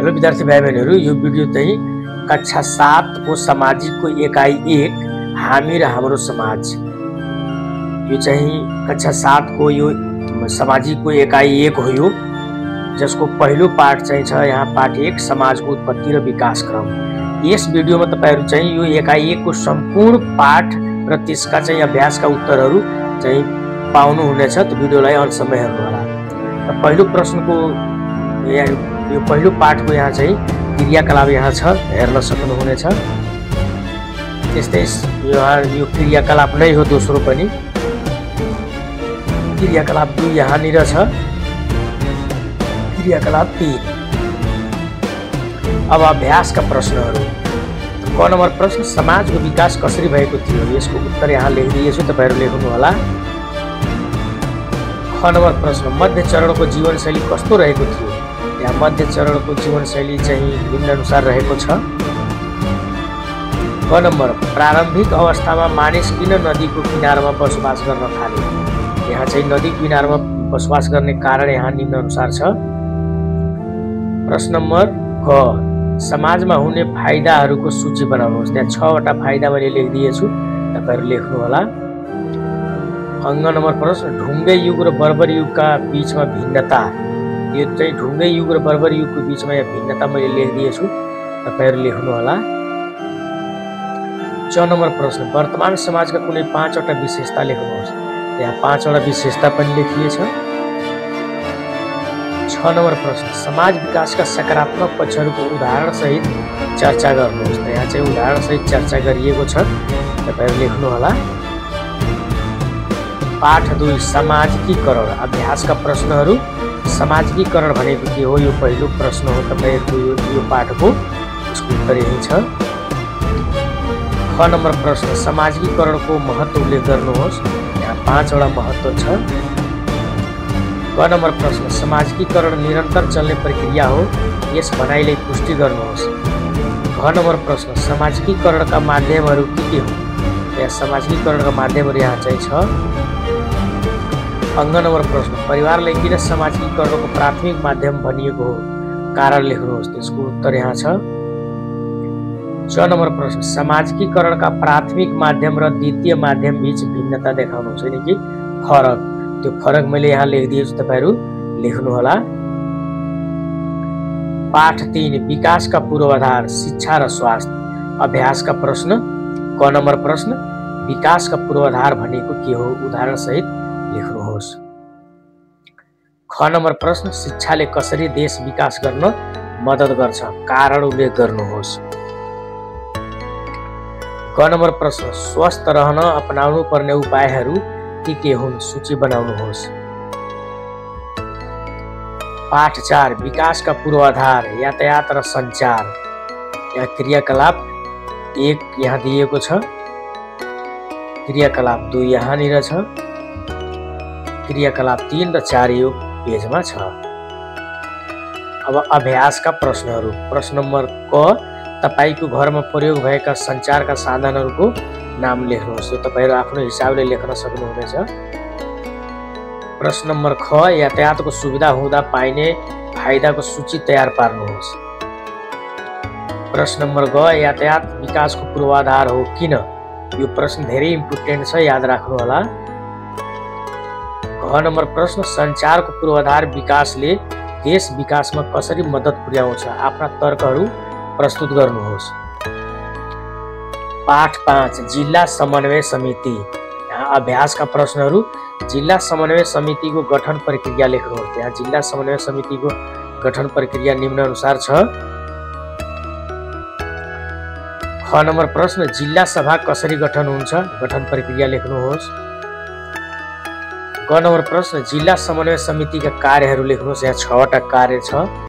Hello विद्यार्थी भाइ बहिनीहरू, यो भिडियो चाहिँ कक्षा 7 को सामाजिकको एकाइ 1 हामी र हाम्रो समाज। यो चाहिँ कक्षा 7 को यो सामाजिकको एकाइ 1 हो यो, जसको पहिलो पाठ चाहिँ छ यहाँ पाठ 1 समाजको उत्पत्ति र विकास क्रम। यस भिडियोमा तपाईहरु चाहिँ यो एकाइ 1 को सम्पूर्ण पाठ र त्यसका चाहिँ अभ्यासका उत्तरहरू चाहिँ पाउनु हुनेछ। त भिडियोलाई अन्तसम्म हेर्नु होला। र पहिलो प्रश्नको यो पहिलो पाठको यहाँ चाहिँ क्रियाकलाप यहाँ छ, हेर्न सक्नुहुनेछ। त्यस्तै यो क्रियाकलाप नै हो दोस्रो पनि। क्रियाकलाप 2 यहाँनिर छ, क्रियाकलाप 3। अब अभ्यासका प्रश्नहरू। क नम्बर प्रश्न, समाजको विकास कसरी भएको थियो? यसको उत्तर यहाँ लेखिदिएछु, तपाईहरु लेख्नु होला। ख नम्बर प्रश्न, मध्य चरणको जीवनशैली कस्तो रहेको थियो? यहाँ मध्य चरणको जीवनशैली चाहिँ निम्नानुसार रहेको छ। क नम्बर, प्रारम्भिक अवस्थामा मानिस किन नदीको किनारमा बसोबास गर्न थाले? यहाँ चाहिँ नदी किनारमा बसोबास गर्ने कारण यहाँ निम्नानुसार छ। प्रश्न नम्बर क, समाजमा हुने फाइदाहरूको सूची बनाउनुहोस्। त्यहाँ 6 वटा फाइदा मैले लेखिदिएछु, तपाईहरु लेख्नु होला। अंग नम्बर प्रश्न, ढुङ्गे युग र बर्बर युगका बीचमा भिन्नता। यो चाहिँ ढुङ्गे युग र बर्बर युगको बीचमा यहाँ भिन्नता मैले लेखिदिएछु, तपाईहरु लेख्नु होला। 6 नम्बर प्रश्न, वर्तमान समाजका कुनै 5 वटा विशेषता लेख्नुहोस्। यहाँ 5 वटा विशेषता पनि लेखिएछ। 6 नम्बर प्रश्न, समाज विकासका सकारात्मक पक्षहरूको उदाहरण सहित चर्चा गर्नुहोस्। यहाँ चाहिँ उदाहरण सहित चर्चा गरिएको छ, तपाईहरु लेख्नु होला। पाठ 2 सामाजिकीकरण। अभ्यासका प्रश्नहरू। सामाजिकीकरण भनेको के हो? यो पहिलो प्रश्न हो तपाईहरुको यो पाठको, यसको उत्तर यही छ। ख नम्बर प्रश्न, सामाजिकीकरणको महत्त्व उल्लेख गर्नुहोस्। यहाँ 5 वटा महत्त्व छ। ग नम्बर प्रश्न, सामाजिकीकरण निरन्तर चल्ने प्रक्रिया हो, यस भनाइलाई पुष्टि गर्नुहोस्। घ नम्बर प्रश्न, सामाजिकीकरणका माध्यमहरू के हो? यहाँ सामाजिकीकरणका माध्यमहरू यहाँ चाहिँ छ। अंग नम्बर प्रश्न, परिवारलाई किन सामाजिकीकरणको प्राथमिक माध्यम भनिएको हो? कारण लेख्नुहोस्। त्यसको उत्तर यहाँ छ। 6 नम्बर प्रश्न, सामाजिकीकरणका प्राथमिक माध्यम र द्वितीय माध्यम बीच भिन्नता देखाउनुहोस्। यानी कि फरक, त्यो फरक मैले यहाँ लेखिदिएछु, तपाईहरु लेख्नु होला। पाठ 3 विकासका पूर्वाधार, शिक्षा र स्वास्थ्य। अभ्यासका प्रश्न। क नम्बर प्रश्न, विकासका पूर्वाधार भनेको के हो? उदाहरण सहित लेख्नुहोस्। ख नम्बर प्रश्न, शिक्षाले कसरी देश विकास गर्न मद्दत गर्छ? कारण उल्लेख गर्नुहोस्। ग नम्बर प्रश्न, स्वस्थ रहन अपनाउनु पर्ने उपायहरू के हुन्? सूची बनाउनुहोस्। पाठ 4 विकासका पूर्वाधार, यातायात र सञ्चार। यहाँ क्रियाकलाप 1 यहाँ दिएको छ, क्रियाकलाप 2 यहाँनिर छ, क्रियाकलाप 3 र 4 यो पेजमा छ। अब अभ्यासका प्रश्नहरू। प्रश्न नम्बर क, तपाईको घरमा प्रयोग भएका सञ्चारका साधनहरूको नाम लेख्नुहोस्। यो तपाईहरु आफ्नो हिसाबले लेख्न सक्नुहुनेछ। प्रश्न नम्बर ख, यातायातको सुविधा हुँदा पाइने फाइदाको सूची तयार पार्नुहोस्। प्रश्न नम्बर ग, यातायात विकासको पूर्वाधार हो किन? यो प्रश्न धेरै इम्पोर्टेन्ट छ, याद राख्नु होला। घ नम्बर प्रश्न, सञ्चारको पूर्वाधार विकासले देश विकासमा कसरी मद्दत पुर्याउँछ? आफ्ना तर्कहरू प्रस्तुत गर्नुहोस्। पाठ 5 जिल्ला समन्वय समिति। यहाँ अभ्यासका प्रश्नहरू। जिल्ला समन्वय समितिको गठन प्रक्रिया लेख्नुहोस्। यहाँ जिल्ला समन्वय समितिको गठन प्रक्रिया निम्नानुसार छ। ख नम्बर प्रश्न, जिल्ला सभा कसरी गठन हुन्छ? गठन प्रक्रिया लेख्नुहोस्। ग नम्बर प्रश्न, जिल्ला समन्वय समितिका कार्यहरू लेख्नुहोस्। यहाँ 6 वटा कार्य छ।